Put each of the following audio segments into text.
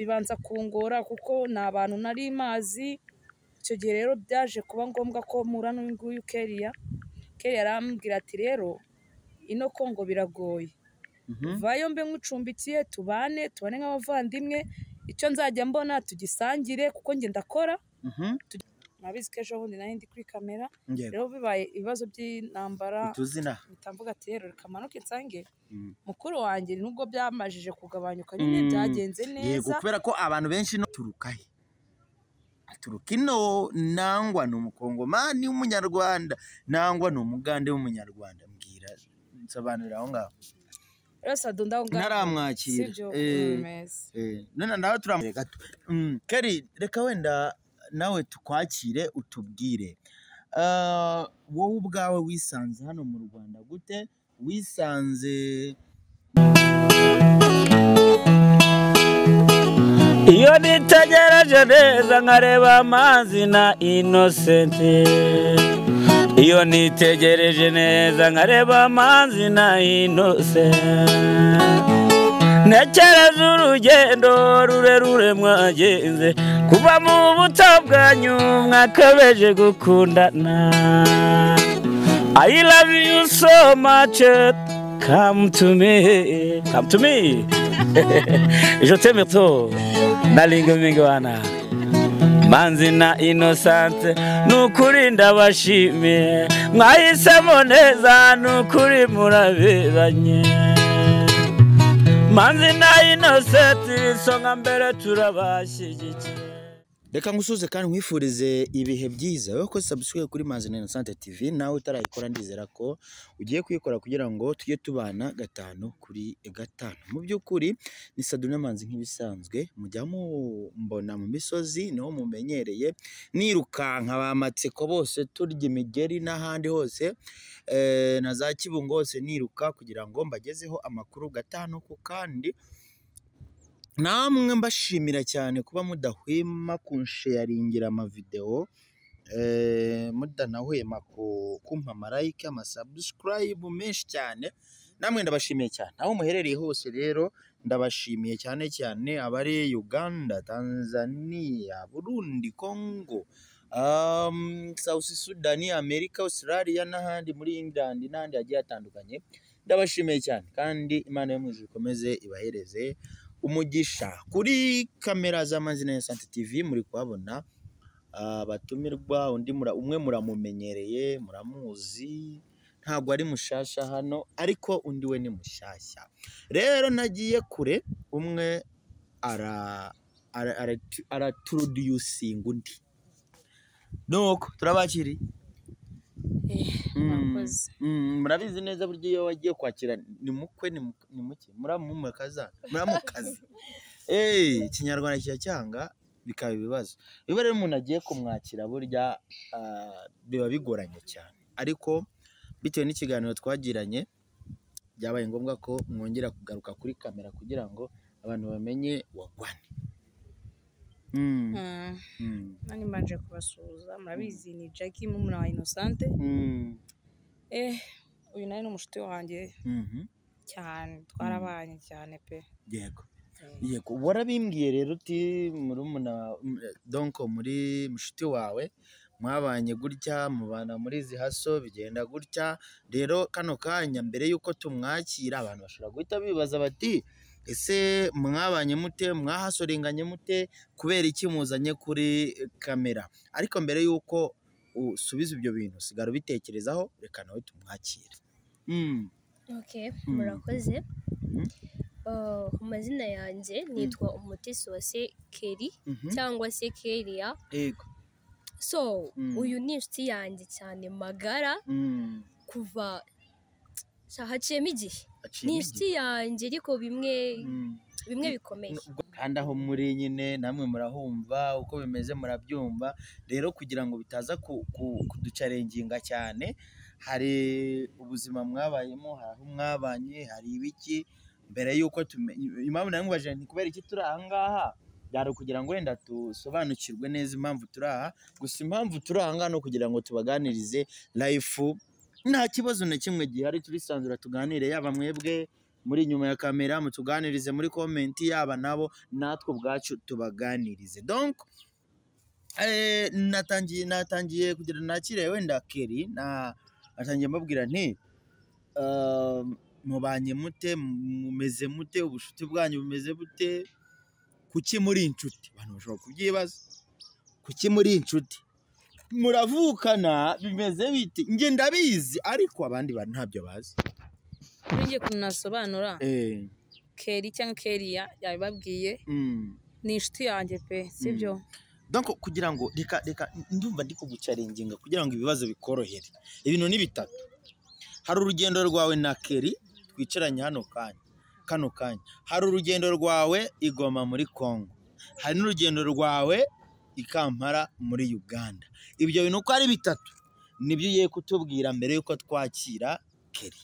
Bibanza kungora kuko ni abantu nari mazi. Icyo gihe rero byaje kuba ngombwa ko mpura n'uyu nguyu Keria. Keria arambwira ati rero ino Kongo biragoye, vayo mbe nkucumbikiye, tubane nk'abavandimwe, icyo nzajya mbona tugisangire kuko njye ndakora. Murabizi ko ejo bundi nari ndi kuri kamera, rero bibaye ibibazo by'intambara bitamvuga ati rero reka manuke nsange mukuru wanjye, nubwo byamajije kugabanyuka nyine byagenze neza. Yego, kubera ko abantu benshi no turuka he aturuka ino, nangwa ni umukongomani w'umunyarwanda, nangwa ni umugande w'umunyarwanda. Mbwira, nsobanurira aho ngaho. Ntaramwakira. None nawe turamureka. Keri, reka wenda nawe tukwakire utubwire, wowe ubwawe wisanze hano mu Rwanda gute? Wisanze iyo nitegereje neza nkareba Amazi na Innocent, iyo nitegereje neza nkareba Amazi na Innocent, ntekereza urugendo rurerure mwagenze kuva mu buto bwanyu mwakabeje gukundana. I love you so much, come to me, come to me. Je t'aime trop, nalinga mingwana. Manzi na Innocent, nukuri ndabashimiye, mwahisemo neza nukuri muraberanye. Manzi na Innocent, isonga mbere turabashyigikiye. Reka ngusuze kandi nkwifurize ibihe byiza. Wowe ko subscribe kuri Manzi na Innocent TV, nawe utarayikora ndizera ko ugiye kuyikora kugira ngo tujye tubana 5 kuri 5. Mu by'ukuri ni Saduna Manzi nk'ibisanzwe, mujya mumbona mu misozi niho mumenyereye nirukanka ba matsiko bose, turya imigeri n'ahandi hose, na za Kibungo hose niruka kugira ngo mbagezeho amakuru 5 ku kandi. Namwe mbashimira cyane kuba mudahwema kunsharingira amavideo, mudanahwema kumpa ama-like, ama-subscribe menshi cyane. Namwe ndabashimiye cyane aho muherereye hose. Rero ndabashimiye cyane cyane abari Uganda, Tanzania, Burundi, Congo, South Sudan, America, Australia n'ahandi muri England n'ahandi hagiye hatandukanye. Ndabashimiye cyane kandi Imana yo mu ijuru ikomeze ibahereze umugisha. Kuri kamera za Manzi na Innocent TV muri kuhabona abatumirwa, undi umwe muramumenyereye, muramuzi, ntabwo ari mushasha hano, ariko undi we ni mushasha. Rero nagiye kure, umwe araturoducinga undi. Nuko turabakiri. Murabizi neza buryo iyo wagiye kwakira ni mukwe ni muke muramumukaza muramukaza. Ikinyarwanda kiracyanga bikaba ibibazo. Iyo rero umuntu agiye kumwakira burya biba bigoranye cyane, ariko bitewe n'ikiganiro twagiranye byabaye ngombwa ko mwongera kugaruka kuri kamera kugira ngo abantu bamenye wagwane. Nanjye mbanje kubasuhuza, murabizi ni Jackie murumuna wa Innocent. Uyu nawe ni umushuti wanjye cyane, twarabanye cyane pe. Yego. Yego, warabimbwiye rero uti murumuna, donc muri mushuti wawe mwabanye gutya, mubana muri izi haso bigenda gutya. Rero kano kanya mbere yuko tumwakira abantu bashobora guhita bibaza bati ese mwabanye mute, mwahasorenganye mute, kubera iki muzanye kuri kamera? Ariko mbere yuko usubiza ibyo bintu sigara ubitekerezaho, reka nawe tumwakire. Okay, murakoze. Amazina yanjye nitwa Umutesi wa Keri cyangwa se Keria. Yego. So uyu ni inshuti yanjye cyane magara, kuva haciyemo igihe. Ni inshuti yanjye ariko bimwe bimwe bikomeye. Kandi aho muri nyine namwe murahumva uko bimeze, murabyumva. Rero kugira ngo bitaza kuducarenginga cyane, hari ubuzima mwabayemo, hari aho mwabanye, hari ibiki mbere yuko impamvu namubajije nti kubera iki turi aha ngaha, byari kugira ngo wenda tusobanukirwe neza impamvu turi aha. Gusa impamvu turi aha ngaha no kugira ngo tubaganirize life, nta kibazo na kimwe gihari, turisanzura tuganire, yaba mwebwe muri inyuma ya kamera, mutuganirize muri comment, yaba nabo natwe ubwacu tubaganirize. Donc natangiye kugira nakire wenda Kelly, natangiye mbabwira nti mubanye mute, mumeze mute, ubushuti bwanyu bumeze bute, kuki muri inshuti? Abantu bashobora kubyibaza, kuki muri inshuti, muravukana, bimeze bite? Njye ndabizi ariko abandi bantu ntabyo bazi. Ngiye kunasobanura Kelly cyangwa Kelia yabibabwiye, ni inshuti yanjye pe, sibyo? Donc kugira ngo reka ndumva ndi kugucarenginga kugira ngo ibibazo bikorohere. Ibintu ni bitatu. Hari urugendo rwawe na Kelly twicaranye hano kanya kano kanya, hari urugendo rwawe i Goma muri Congo, hari n'urugendo rwawe i Kampala muri Uganda. Ibyo bintu uko ari bitatu nibyo ugiye kutubwira mbere yuko twakira Kelly.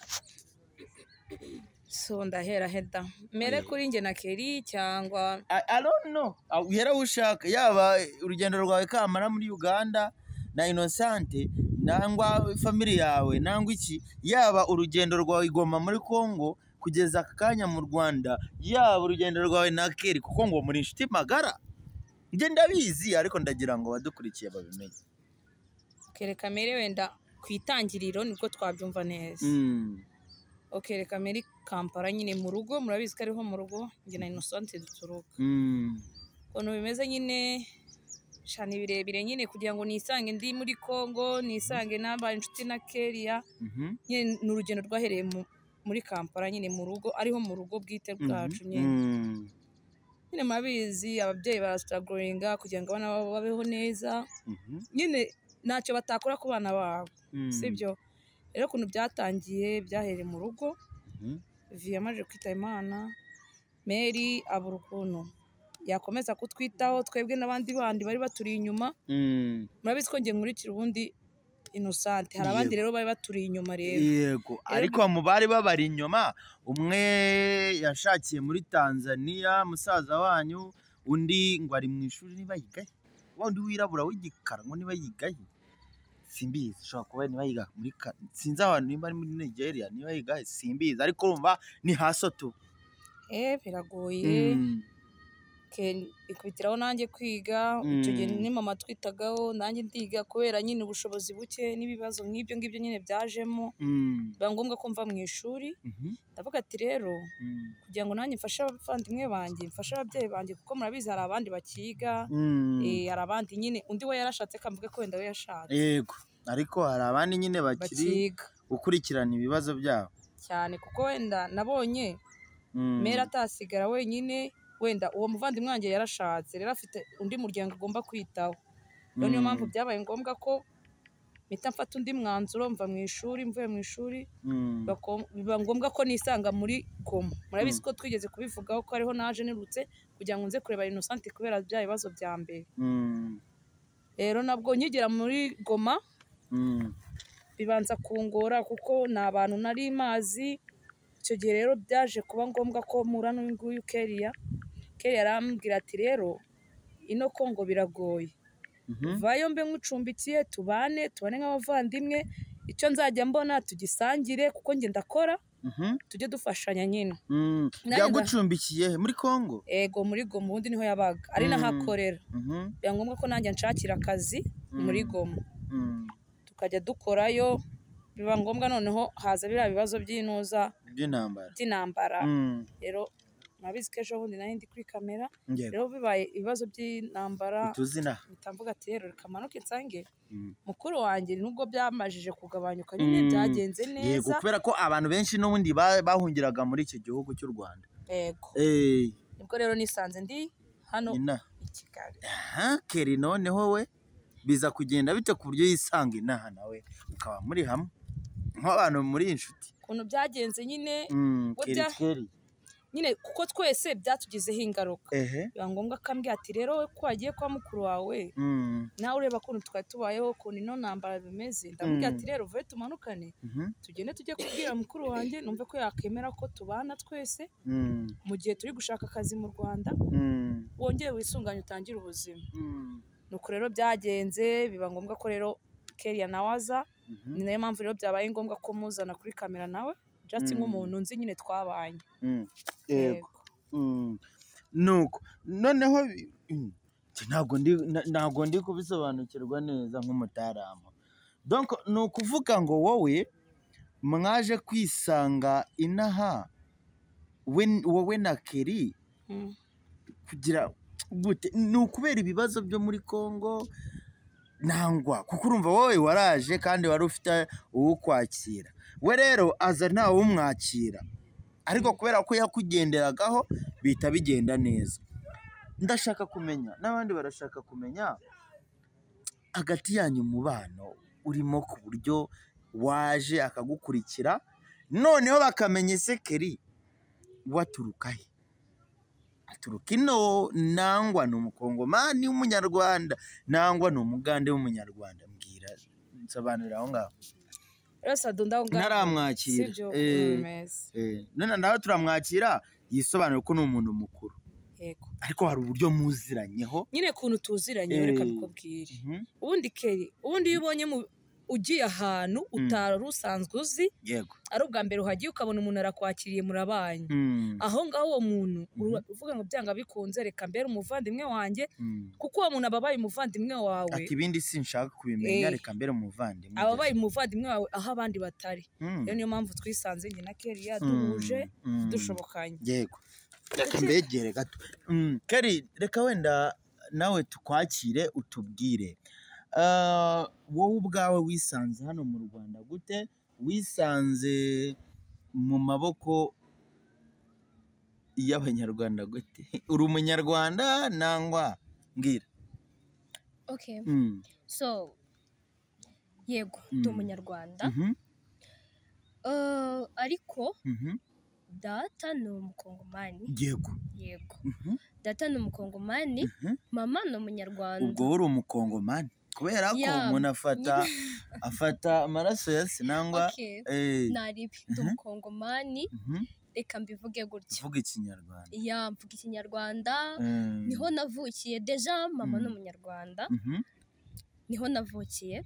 So ndahera heda mere kuri njye na Kelly cyangwa I don't know, uhera ushaka, yaba urugendo rwawe Kampala muri Uganda na Innocente nangwa family yawe nangwa iki, yaba urugendo rwawe i Goma muri Congo kugeza aka kanya mu Rwanda, yaba urugendo rwawe na Kelly, kuko ngo muri inshuti magara. Njye ndabizi ariko ndagira ngo badukurikiye babimenye. Kereka mere wenda ku itangiriro nibwo twabyumva neza. Okay, reka mere Kampala nyine mu rugo, murabizi ko ariho mu rugo njye na Innocente duturuka. Ukuntu bimeze nyine shana birebire nyine kugira ngo nisange ndi muri Congo, nisange nabaye inshuti na Kelia. Nyine ni urugendo rwahereye muri Kampala nyine mu rugo, ariho mu rugo bwite bwacu nyine. Nyine murabizi ababyeyi barasitaragoringa kugira ngo abana babo babeho neza. Nyine ntacyo batakora ku bana babo, sibyo? Rero ukuntu byatangiye byahereye mu rugo, Vi yamaze kwita Imana, Mary abura ukuntu yakomeza kutwitaho twebwe n'abandi bandi bari baturi inyuma. Murabizi ko njye nkurikira ubundi Innocente, hari abandi rero bari baturi inyuma rero. Yego, ariko mu bari babari inyuma umwe yashakiye muri Tanzania musaza wanyu, undi ngo ari mu ishuri niba yigahe, wundi wirabura w'igikara ngo niba yigahe simbizi, ushobora kuba niba yiga muri sinzi ahantu, niba ari muri Nigeria niba yigahe simbizi, ariko urumva ni hasoto. Biragoye. Ikubitiraho nanjye kwiga, icyo gihe ni mama twitagaho, nanjye ndiga kubera nyine ubushobozi buke n'ibibazo nk'ibyo ngibyo nyine byajemo, biba ngombwa ko mva mu ishuri. Ndavuga ati rero kugira ngo nanjye mfashe abavandimwe banjye, mfashe ababyeyi banjye, kuko murabizi hari abandi bakiga, hari abandi nyine undi we yarashatse kamvuge ko wenda we yashatse. Yego, ariko hari abandi nyine bakiri gukurikirana ibibazo byabo cyane, kuko wenda nabonye Mera atasigara wenyine, wenda uwo muvandimwe wanjye yarashatse rero afite undi muryango agomba kwitaho. Rero niyo mpamvu byabaye ngombwa ko mpita mfata undi mwanzuro, mva mu ishuri, mvuye mu ishuri biba ngombwa ko nisanga muri Goma. Murabizi ko twigeze kubivugaho ko ariho naje nirutse kugira ngo nze kureba Innocente kubera bya bibazo bya mbere. Rero nabwo nkigera muri Goma bibanza kungora kuko ni abantu nari mazi. Icyo gihe rero byaje kuba ngombwa ko mpura n'uyu nguyu Kelia. Kelia arambwira ati rero ino Congo biragoye, vayo mbe nkucumbikiye, tubane nk'abavandimwe, icyo nzajya mbona tugisangire kuko njye ndakora, tujye dufashanya nyine. Yagucumbikiye muri Congo? Ego, muri Goma ubundi niho yabaga ari nahakorera. Biba ngombwa ko nanjye nshakira akazi muri Goma, tukajya dukorayo. Biba ngombwa noneho haza biriya bibazo by'inuza by'intambara. Rero murabizi ko ejo bundi nari ndi kuri kamera, rero bibaye ibibazo by'intambara bitamvuga ati rero reka manuke nsange mukuru wanjye, nubwo byamajije kugabanyuka nyine byagenze neza. Yego, kubera ko abantu benshi n'ubundi bahungiraga muri iki gihugu cy'u Rwanda. Yego, nibwo rero nisanze ndi hano i Kigali. Kelly noneho we biza kugenda bite ku buryo yisanga inaha nawe ukaba muri hamwe nk'abantu muri inshuti? Ukuntu byagenze nyine nyine kuko twese byatugizeho ingaruka, biba ngombwa akambwira ati rero we ko wagiye kwa mukuru wawe nawe ureba ukuntu twari tubayeho, ukuntu ino ntambara bimeze. Ndamubwira ati rero vuba tumanukane tugende tujye kubwira mukuru wanjye numve ko yakemera ko tubana twese mu gihe turi gushaka akazi mu Rwanda, wongere wisunganye utangire ubuzima. Nuko rero byagenze biba ngombwa ko rero Kelia nawe aza. Ni nayo mpamvu rero byabaye ngombwa ko muzana kuri kamera nawe Just nk'umuntu nzi nyine twabanye. Yego. Nuko noneho ntabwo ndi kubisobanukirwa neza nk'umutaramu. Donc ni ukuvuga ngo wowe mwaje kwisanga inaha wowe na Kelly kugira gute? Ni ukubera ibibazo byo muri Kongo nangwa kuko urumva wowe waraje kandi wari ufite uwukwakira, we rero aza ntawe umwakira, ariko kubera ko yakugenderagaho bihita bigenda neza. Ndashaka kumenya n'abandi barashaka kumenya hagati yanyu umubano urimo ku buryo waje akagukurikira, noneho bakamenya ese Kelly waturuka he? Aturuka ino nangwa ni umukongomani w'umunyarwanda nangwa ni umugande w'umunyarwanda? Mbwira, nsobanurira aho ngaho. Ntaramwakira. None nawe turamwakira yisobanura ko ni umuntu mukuru. Yego. Ariko hari uburyo muziranyeho nyine kuntu tuziranye, reka bikubwire. Ubundi Kelly, ubundi iyo ubonye ugiye ahantu utari usanzwe uzi, yego, ari ubwa mbere uhagiye ukabona umuntu arakwakiriye murabanye, aho ngaho uwo muntu uvuga ngo byanga bikunze reka mbere umuvandimwe wanjye, kuko uwo muntu ababaye umuvandimwe wawe. Ati ibindi sinshaka kubimenya, reka mbere umuvandimwe. Ababaye umuvandimwe wawe aho abandi batari. Rero niyo mpamvu twisanze njye na Kelly duhuje dushobokanye. Yego. Reka mbegere gato. Kelly, reka wenda nawe tukwakire utubwire. Wowe ubwawe wisanze hano mu Rwanda gute? Wisanze mu maboko y'abanyarwanda gute? Uri umunyarwanda nangwa? Mbwira. Okay. So yego, ndi umunyarwanda. Ariko data ni umukongomani. Yego. Yego. Data ni umukongomani, mama ni umunyarwanda. Ubwo uri umukongomani kubera ko umuntu afata amaraso ya se nangwa naribi. Ndi umukongomani, reka mbivuge gutyo. Mvuga ikinyarwanda. Ya, mvuga ikinyarwanda. Niho navukiye deja, mama ni umunyarwanda. Niho navukiye.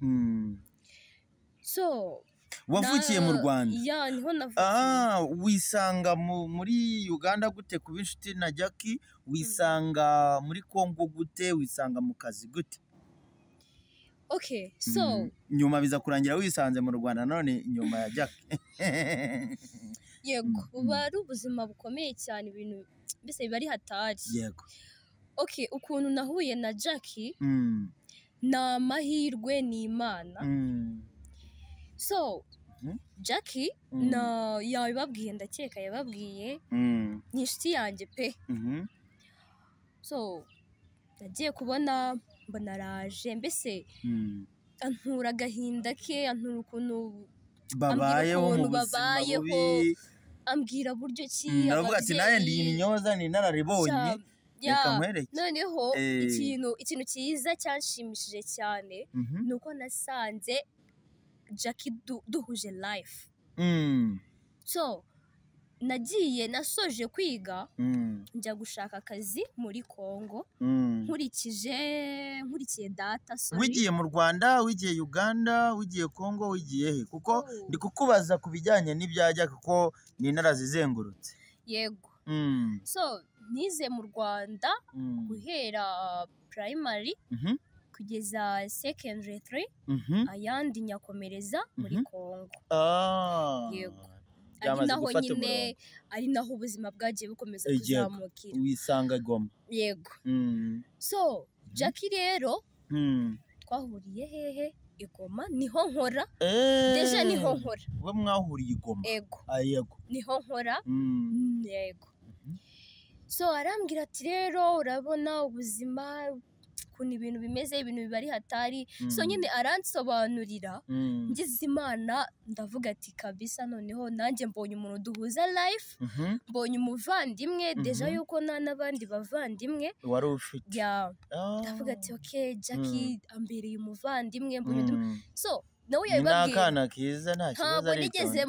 So wavukiye mu Rwanda? Ya, niho navukiye. Wisanga muri Uganda gute kuba inshuti na Jackie? Wisanga muri Kongo gute? Wisanga mu kazi gute? Okay, so nyuma biza kurangira wisanze mu Rwanda none nyuma ya Jackie. Yego, buba ari ubuzima bukomeye cyane, ibintu mbese biba ari hatari. Yego. Okay, ukuntu nahuye na Jackie ni amahirwe, ni Imana. So Jackie na yabibabwiye, ndakeka yababwiye, ni inshuti yanjye pe. So nagiye kubona mbona araje, mbese antura agahinda ke, antura ukuntu babayeho mu buzima bubi, ambwira buryo ki aravuga ati nawe ndi intyoza, ni inararibonye, reka nkwereke. Noneho ikintu cyiza cyanshimishije cyane ni uko nasanze Jackie duhuje life. So nagiye nasoje kwiga njya gushaka akazi muri Kongo, nkurikiye data. Sorry. Wigiye mu Rwanda, wigiye Uganda, wigiye Kongo, wigiye he? Kuko ndi kukubaza kubijyanye n'ibyajya kuko ni narazizengurutse. Yego. So nize mu Rwanda guhera primary kugeza secondary 3, ayandi nyakomereza muri Kongo. Yego. Ari naho nyine, ari naho ubuzima bwagiye bukomeza kuzamukira. Wisanga Goma. Yego. So Jackie rero twahuriye hehe? I Goma, niho nkora. Deja niho nkora. We mwahuriye i Goma? Yego. Yego. Niho nkora. Yego. So arambwira ati rero urabona ubuzima ukuntu ibintu bimeze, ibintu biba ari hatari. So nyine aransobanurira, ngize Imana ndavuga ati kabisa noneho nanjye mbonye umuntu duhuza life, mbonye umuvandimwe deja yuko nta n'abandi bavandimwe wari ufite. Ndavuga ati okay, Jackie ambereye umuvandimwe, mbonye. So nawe yabibabwiye. Ni akana kiza nta kibazo, ntabwo nigeze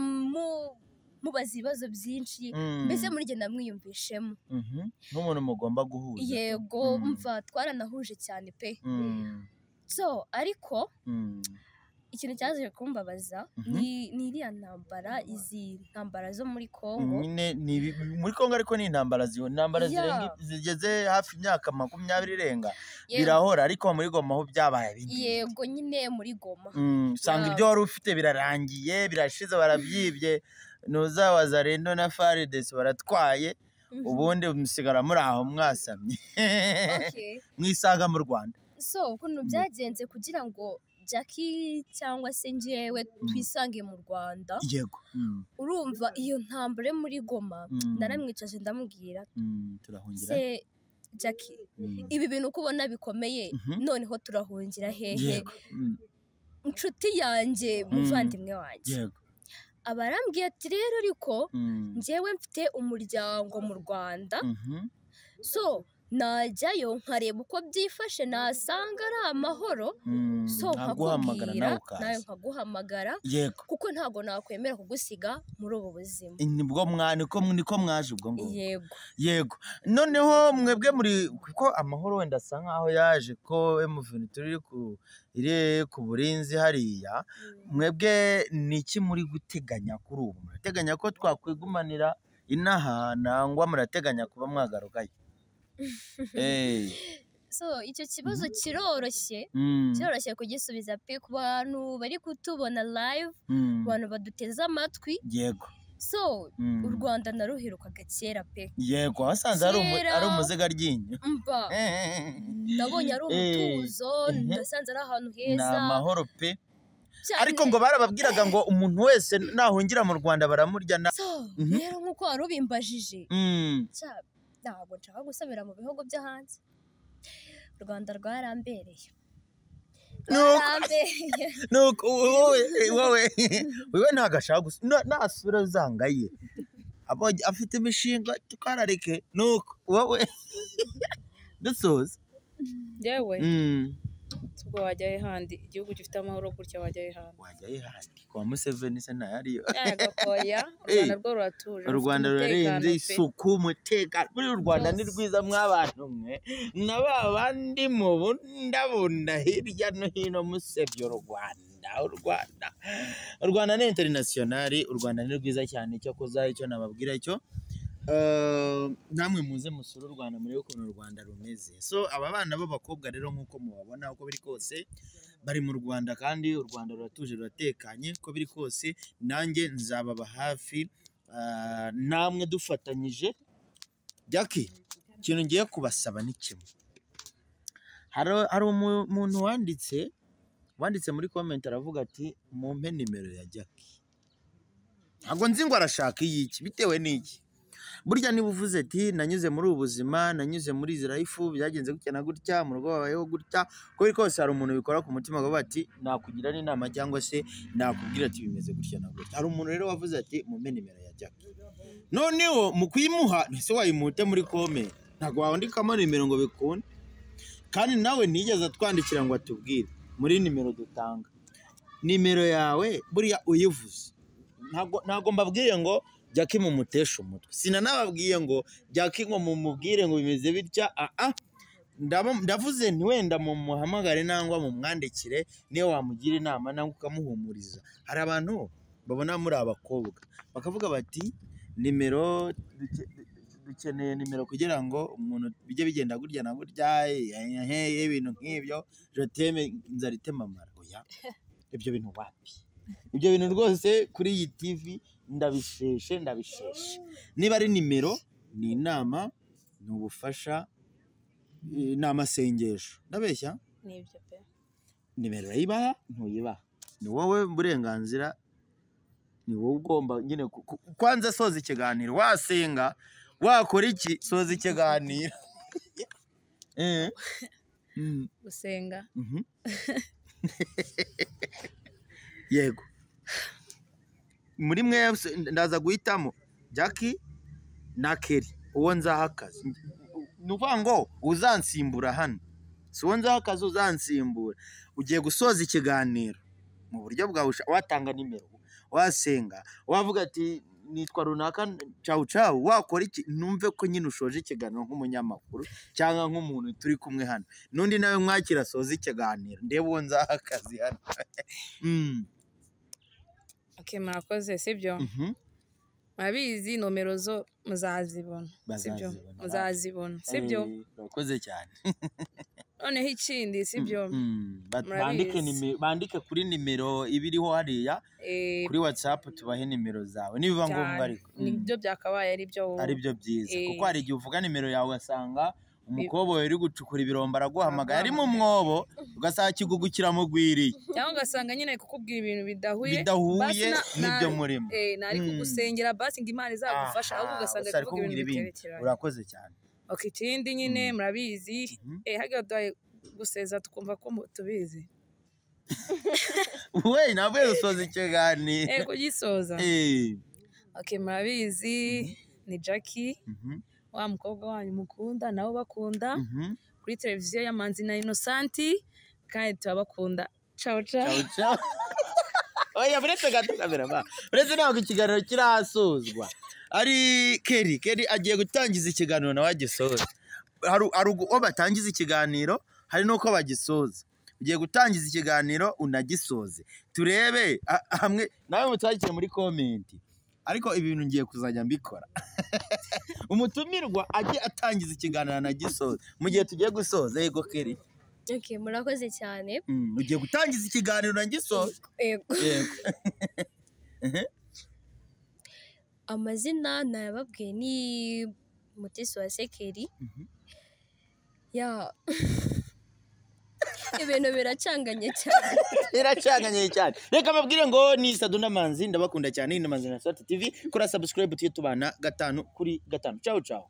mubaza ibibazo byinshi, mbese muri jye namwiyumvishemo nk'umuntu mugomba guhuza. Yego, mva twaranahuje cyane pe. So ariko Ikintu cyaje kumbabaza ni iriya ntambara, izi ntambara zo muri Kongo. Nyine ni muri Kongo, ariko ni intambara intambara zigeze hafi imyaka 20 irenga birahora, ariko muri Goma ho byabaye bindi. Yego nyine muri Goma usanga ibyo wari ufite birarangiye, birashize, barabyibye, nuzawaza rendo na FARDC baratwaye, ubundi musigara muri aho mwasamye mwisaga mu Rwanda. So ukuntu byagenze kugira ngo Jackie cyangwa se njyewe twisange mu Rwanda. Yego. Urumva iyo ntambare muri Goma, naramwicaje ndamubwira turahungira se Jackie, ibi bintu uko ubona bikomeye, noneho turahungira hehe? Inshuti yanjye, muvandimwe wanjye. Yego. Abarambwiye ati rero ariko njyewe mfite umuryango mu Rwanda, so najyayo nkareba uko byifashe, nasanga ari amahoro, so nkakubwira nawe nkaguhamagara, kuko ntabwo nakwemera kugusiga muri ubu buzima. Nibwo niko mwaje ubwo ngo. Yego. Yego. Noneho mwebwe muri kuko amahoro wenda asa nkaho yaje ko M23 iri ku burinzi hariya, mwebwe niki muri guteganya kuri ubu? Murateganya ko twakwigumanira inaha nangwa murateganya kuba mwagarukayo? So icyo kibazo kiroroshye, kiroroshye kugisubiza pe ku bantu bari kutubona live, abantu baduteze amatwi. Yego. So u Rwanda naruherukaga kera pe. Yego, wasanze ari umuziga ryinyo. Mba nabonye ari umutuzo, ndasanze ari ahantu heza, ni amahoro pe. Ariko ngo barababwiraga ngo umuntu wese nahungira mu Rwanda baramurya na. So rero nkuko wari ubimbajije, ntabwo nshaka gusubira mu bihugu byo hanze. U Rwanda rwarambereye. Nuko wowe ntabwo ashaka nasubira zangaye, afite imishinga tukararike. Nuko wowe dusoza yewe ubwo wajyayo handi, igihugu gifite amahoro gutya wajyayo handi. Wajyayo handi kwa Museveni se ntayariyo. Yego, u Rwanda rwo ruratuje, u Rwanda rurarenze, isuku, umutekano muri u Rwanda ni rwiza mwabantu mwe, na ba bandi mubundabunda hirya no hino musebye u Rwanda. U Rwanda, u Rwanda ni international, u Rwanda ni rwiza cyane. Cyakoza icyo nababwira cyo, namwe muze musure u Rwanda murebe ukuntu u Rwanda rumeze. So aba bana b'abakobwa rero nk'uko mubabona uko biri kose bari mu Rwanda, kandi u Rwanda ruratuje ruratekanye uko biri kose. Nanjye nzababa hafi, namwe dufatanyije. Jackie, ikintu ngiye kubasaba ni kimwe. Hari umuntu wanditse muri comment aravuga ati mumpe nimero ya Jackie. Ntabwo nzi ngo arashaka iyiki bitewe n'iki. Burya niba uvuze ati nanyuze muri ubu buzima, nanyuze muri izi life, byagenze gutya na gutya, mu rugo babayeho gutya, uko biri kose hari umuntu bikora ku mutima akavuga ati nakugira n'inama cyangwa se nakubwira ati bimeze gutya na gutya. Hari umuntu rero wavuze ati mumpe nimero ya Jackie. Noneho mu kuyimuha ntese wayimute muri comment, ntabwo wandikamo nimero ngo bikunde. Kandi nawe ntigeze atwandikira ngo atubwire muri nimero dutanga. Nimero yawe buriya uyivuze, ntabwo mbabwiye ngo Jackie mumuteshe umutwe, sinanababwiye ngo Jackie ngo mumubwire ngo bimeze bitya. Ndavuze nti wenda mumuhamagare nangwa mumwandikire, niyo wamugira inama nangwa ukamuhumuriza. Hari abantu babona muri abakobwa bakavuga bati nimero dukeneye nimero kugira ngo umuntu bijye bigenda gutya na gutya, ibintu nk'ibyo, joteme inzara itemamara. Oya, ibyo bintu wapi, ibyo bintu rwose kuri iyi TV ndabisheshe. Niba ari nimero, ni inama, ni ubufasha, ni amasengesho. Ndabeshya? Nibyo pe. Nimero urayibaha ntuyibaha, ni wowe burenganzira, ni wowe ugomba nyine kwanza soza ikiganiro, wasenga wakora iki, soza ikiganiro. Gusenga. Yego. Muri mwe ndaza guhitamo Jackie na Kelly, uwo nzaha akazi. Ni ukuvuga ngo uzansimbura hano, si uwo nzaha akazi uzansimbura. Ugiye gusoza ikiganiro mu buryo bwawe, watanga nimero, wasenga, wavuga ati nitwa runaka, cawu cawu, wakora iki, numve ko nyine ushoje ikiganiro nk'umunyamakuru cyangwa nk'umuntu turi kumwe hano. N'undi nawe mwakira asoza ikiganiro, ndebe uwo nzaha akazi hano. Okay, murakoze, sibyo? Murabizi nomero zo muzazibona, sibyo? Muzazibona, sibyo? Murakoze cyane. Noneho ikindi, sibyo? Bandike kuri nimero ibiriho hariya kuri WhatsApp, tubahe nimero zawe nibiba ngombwa, ariko nibyo byakabaye ari byo, ari byo byiza, kuko hari igihe uvuga nimero yawe ugasanga umukobwa uri gucukura ibirombo araguhamagaye ari mu mwobo, ugasanga ikigugu kiramugwiriye, cyangwa ugasanga nyine kukubwira ibintu bidahuye n'ibyo murimo. Nari kugusengera basi ngo Imana izagufasha, ahubwo ugasanga ari kuvuga ibintu biterekeranye. Urakoze cyane. Okay, ikindi nyine murabizi, hagiye duhaye guseza tukumva ko tubizi. We nabwo usoza ikiganiro. Kugisoza. Okay, murabizi ni Jackie, wa mukobwa wanyu mukunda nabo bakunda kuri televiziyo ya Manzi na Innocent, kandi turabakunda. Ciao ciao. Ciao. Oya, buretse gato kamera, buretse ntabwo ikiganiro kirasozwa. Ari Kelly agiye gutangiza ikiganiro nawe agisoza. Hari uko batangiza ikiganiro, hari n'uko bagisoza. Ugiye gutangiza ikiganiro unagisoze, turebe hamwe nawe mutwakire muri comment. Ariko ibintu ngiye kuzajya mbikora. Umutumirwa ajye atangiza ikiganiro anagisoza mu gihe tugiye gusoza. Yego Kelly. Okay, murakoze cyane. Ugiye gutangiza ikiganiro unagisoza. Yego. Amazina nayababwiye ni Mutesi wa Sekeri. Ya ibintu biracanganye cyane. Biracanganye cyane. Reka mbabwire ngo ni Saduna Manzi, ndabakunda cyane, ni Manzi na Sat TV. Kora subscribe tuye tubana 5 kuri 5. Ciao ciao.